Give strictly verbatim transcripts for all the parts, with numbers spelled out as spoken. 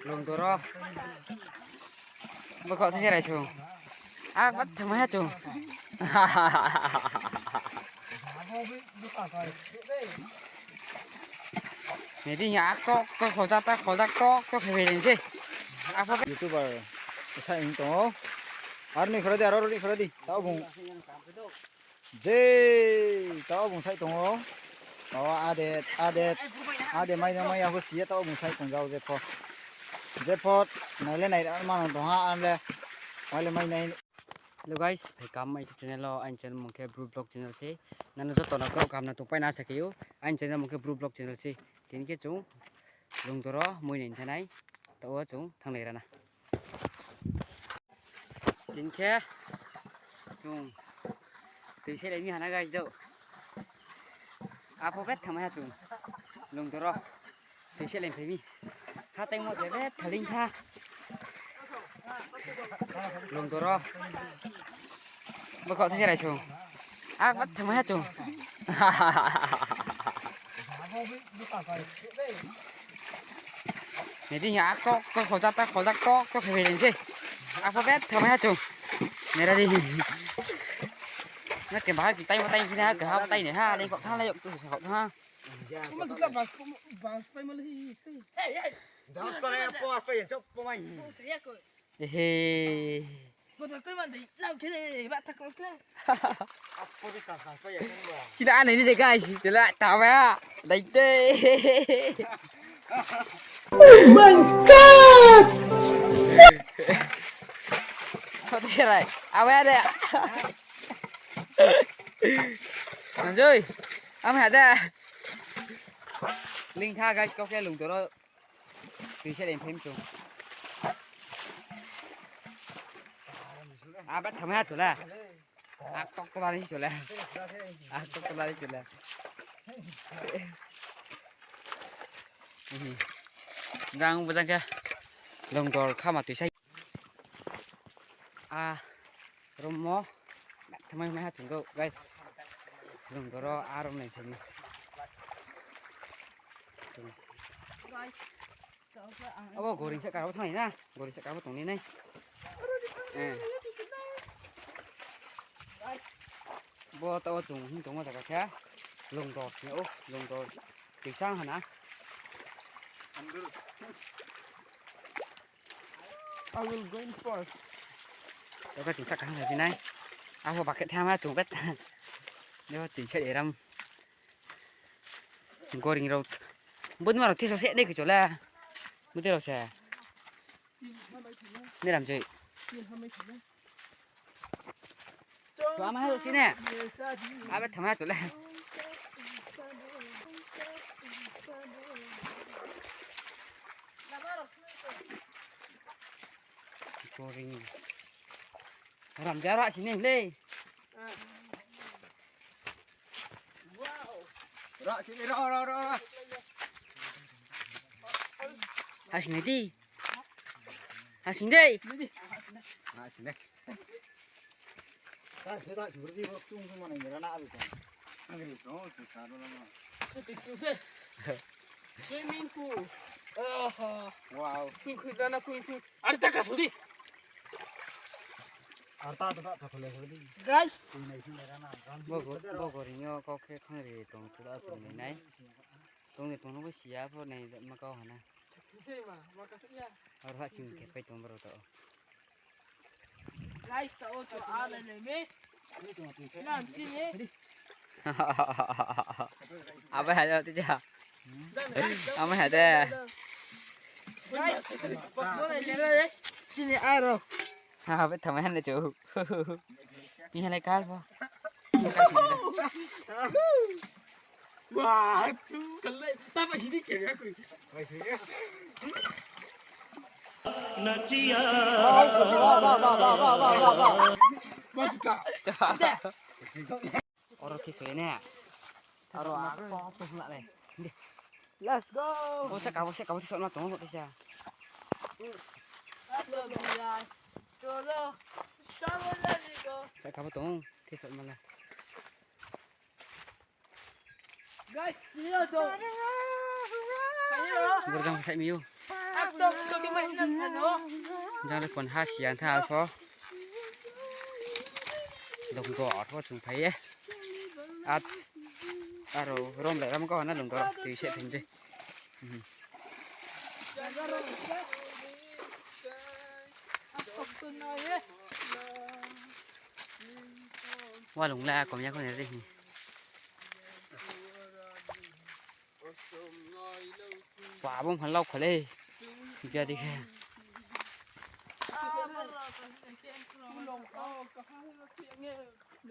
Lungdoro. Bokho thai se rai chung. A, bat thamai ha chung. Nai di, a tok tok kholjak, ta kholjak tok tok khe berai se. Apho be- YouTuber sa ing tong ou. Aro ni khoro di, aro ni khoro di. Tao bung. Je, tao bung sai tong ou. O, ade, ade, ade mai nang mai ya pho si ya, tao bung sai tong jao je pho. Je pho, nai le nai ra mano tong ha, ang le, mai le mai nai. Hello guys, phai kam mai channel o, aini channel mung khe Bru Vlog channel se. Nano joto no kro kam no tongpai na sa khe ou, aini channel mung khe Bru Vlog channel se. Tini khe chung Lungdoro moi nai thanai, tao chung thanglai ra na. Tini khe chung tui se lai mi ha na guys do. Apho bet thamai ha chung Lungdoro. Tui se lai phai mi. Ha tei mo je bet thaling kha. Lungdoro. Bokho thai se rai chung. A, bat thamai ha chung. Nai di, a tok tok kholjak, ta kholjak tok tok khe berai se. Apho bet thamai ha chung. Nai ra di. Na ke bahai ki tai mo tai sini ha, ke ha tai ni ha, le kok tha le yok tu sa kok tha. Kuma dukla bas, kuma bas pai mo le hi. Hey, hey. Dance kore, po, po, yang chok, po, mai. Ehe. Sida anai ni de guys, sila tawa. Dai de. Oh my God! Kau tu serai. Awe de. Nanjoi. Am ada. Ling kha guys, kau khe Lungdoro. Tui se lai phai mi chung. A, bat thamai ha chung le. A, tok tok lari chung le. A, tok tok lari chung le. Jang bo jang khe Lungdoro khama tui sai. A, room mo. Thamai mai ha chung do, guys. Lungdoro a room nai phai mi. Abo goring sahka wo thanng nai na, goring sahka wo tong ni nai. Eh. Bo tao chung hing tongmo jaga khe Lungdoro hing ou, Lungdoro. Tui sang ha na. I will going first. Tao khe tui sahka hang phi nai. Abo bucket thama chung bet. Yo tui khe eram. Goring rao. Bo ni ma rao thesa se nai khe chole. Bo tei rao se. Ni ram joi. Ama hai chine. Abe thamai chole. Goring. Ram ja ra sini le. Ra sini, ra, ra, ra, ra. Hasing di. Hasing di. Hasing di. Swimming pool. Aha. Wow. Kung kung dana kung kung. Are ta ka sodi. Arta to ta chakole sodi. Guys. Bo goring yo kau khe khangri tong tu da tong ni nai. Tong ni tong no bo siya pho nai ma kau hana. Sui ma, ma ka sui ya. Ar ha sing khe pai tong bro to. Guys, ta o to a le le me. Nam sini. Abe ha de ti ja. Ama ha de. Guys, bo le le le. Sini aro. Ha, be thamai han le chu. Ni ha le kal pho. Wah, tu kalai. Tapa sini kaya kui. Oro khe soi ne. Aro ako to sna le. Let's go. Bo se kabo se kabo se sona tong ko se. Se kabo tong. Khe soi mala. Guys, tini yo to. Tini yo. Borjang sai mi yo. Ak to, to ke mai Jang le pon ha si yang tha pho. Dong do pho chung phai ye. At, aro rom le ram ko na lung do tui se thing de. Hmm. Wa lung la kom ya ko ne de. Wa bung phan lau kha le. Bia di khe.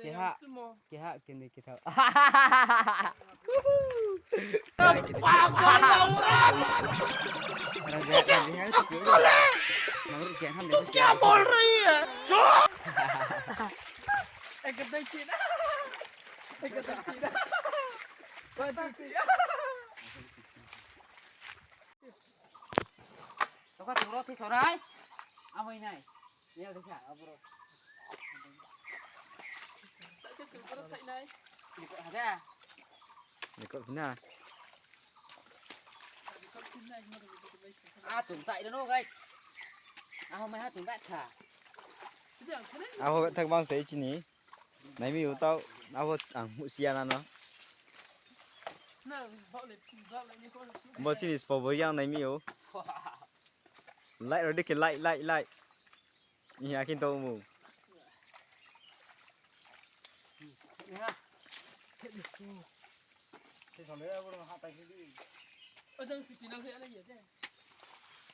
Keha, keha, kini, ketham. पागल औरत! तुझे अक्ल है? तू क्या बोल रही है? चुप! Tokha chung ro thisonai. Amai nai. Neo dekha, aboro. Tokha chung ro sainai. Ada. Record na. Ah, chung chai no, guys. Aho mai ha chung bat kha. Aho bat thak bang se chini. Naimi ou tau, abo ang muhsia na no. Bo chini spo bo yang naimi ou. Like rao di khe, like, like, like. Iya khe tong mu.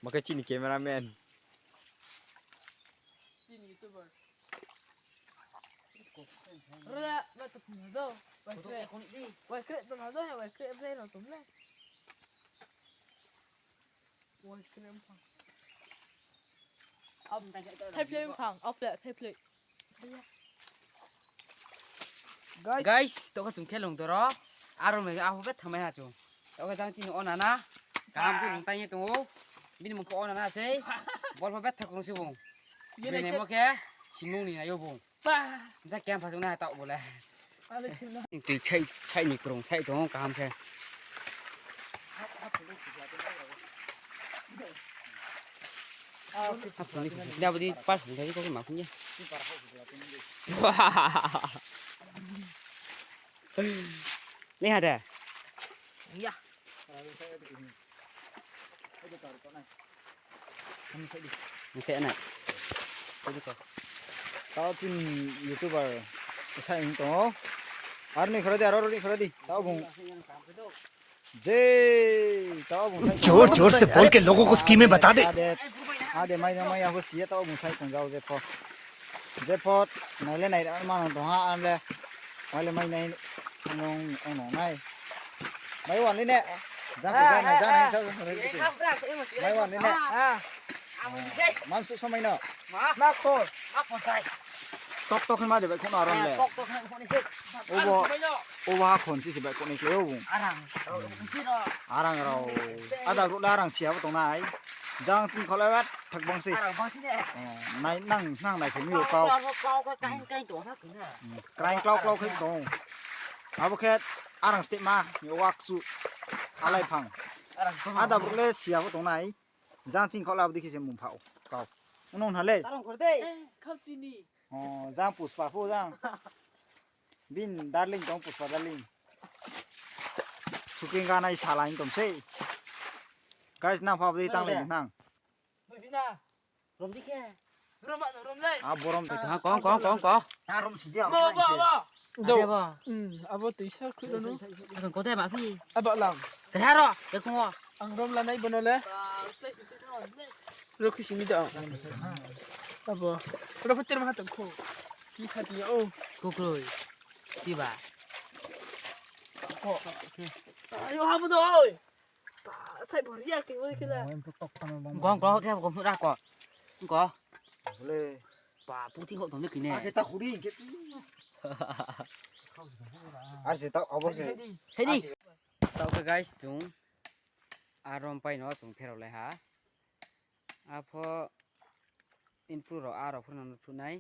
Bo khe chini cameraman. Chini YouTuber. Rela, ma tu phung do. Wai kre. Wai kre tu ma do, wai kre ble no tu ble. Wai kre phang. Thai play phang, off le, thai play. Guys, tokha chung khe lung doro. Aro mai aho bet thamai ha chung. Tokha jang chini onana. Kaham khe lung tang ye tong ou. Bini mung khe onana sei. Bol pho bet thakrung se bung. Bini mo khe simung ni nai ou bung. Ja khe pha chung na tau bo le. Tui sai, sai ni krung, sai tong ou kaham khe. Hapung ni, da bo di pas hong thai ko ma phung ye. Ni ha de. Ya. Nse nai. Tao chini YouTuber sai hing tong ou. Aro ni khora di, aro ni khora di. Tao bung. Je, tao bung sai. जोर जोर से बोल के लोगों को स्कीमें बता दे। Ade, ade, mai, mai, abo si ye tao bung sai tong jao je pho. Je pho, nai le nai, ma no tong ha, an le. Mai le mai nai, nong, nong nai. Mai wan le ne. Jang se jang nai, jang nai, jang se nai. Mai wan le ne. Mansu somai no. Ma khon. Tok tok ma de bai khon aron le. Obo, obo ha khon si se bai khon ni khe obo. Arang rao. Ada brouh le arang sia bo tong nai. Jang ching kho le bat thak bang se. Nai nang, nang nai se mi yo kau. Kraing klau klau khe tong. Abo khe arang step ma, ni wak su. Alai phang. Ada brouh le sia bo tong nai. Jang ching kho le abo dei khe se mung pha ou. Kau. Unong hna le. Jang Puspa pho jang. Bini darling tong, Puspa darling. Shooting ganai salai tong sei. Guys, nang pha abo dei tang lai nang. Rom di khe. Rom ba, rom le. Ah, borom. Ha, kong, kong, kong, kong. Ah, rom si dia. Bo, bo, bo. Do. Abo tuisa khui lo no. Kong ko de ma phi. Abo lang. Keharo, kong o. Ang rom lanai bono le. Ro khui simi da. Abo. Ro phater ma tong kho. Ki sa ti o. Kukroi. Ti ba. Ko. Ayo, habo do oi. Sai bo ria ke oi kila. Gong gong the gong ra ko. Ko. Bole. Pa puti ho tong ni kine. Ake ta khuri ke. Ar se ta abo se. Hedi. Tao khe guys, chung arom pai no chung pherao lai ha. Apho impru rao, a rao pho no phnuh nai.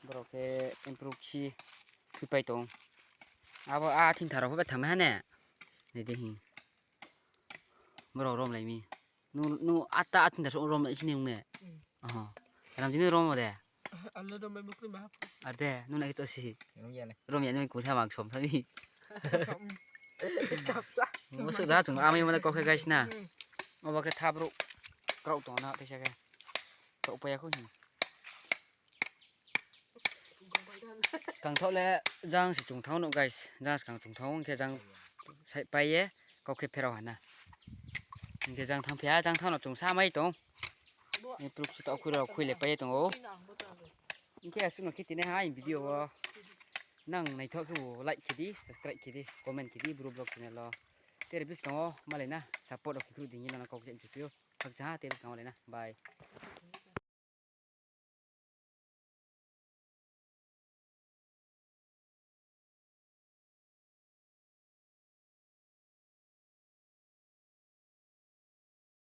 Borao khe impru khi khuipai tong. Abo a thingtha rao pho betham ha ne. Nai di hi. Borao rom lai mi. Nung, nung ata atin da so rom na sini nung ne. Oho. Ram jini rom de. Ar de, nung na kito si. Rom ya nung kung sa mang som thami. Bo suh da chung amai mane kau khe guys na. Obo khe thap ruh. Kraoh tong na teisa khe. Kraoh pai ya khou hi. Skang thaoh le jang se chung thanng no guys. Jang skang chung thanng hing khe jang sai pai ye kau khe pherao ha na. Hing khe jang thanng phi ha, jang thanng no chung sa mai tong. Ni proof su taoh khui rao khui le pai ye tong ou. Hing khe asuh no khe tini ha aini video wo. Nang naithoh khe bo like khe di, subscribe khe di, comment khe di, Bru Vlog channel wo. Tere buskang wo malai na, support rao khe khruh di hing ye nang no kau khe mchuphi ou. Khakchang ha, tere buskang wo malai na. Bye.